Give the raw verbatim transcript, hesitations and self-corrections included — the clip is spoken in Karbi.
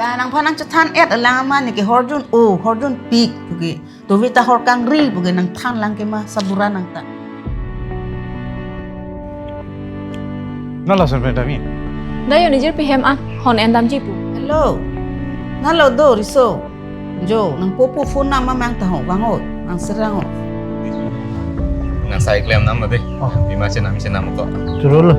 Ah, nangphan nangchethan et alang ma neke horjun o, horjun pik puke. Tovi ta hor kangri puke nangthan lang ke ma sabura nangta. Nalo son Benjamin. Dayo nijir pihem ah, hon endamji pu. Hello. Nalo do riso. Jo, nang popo phone nam mamang taho, vangot, nang serangot. Nang sai klem nam mate. Oh. Bima chenam chenam ko. Turul.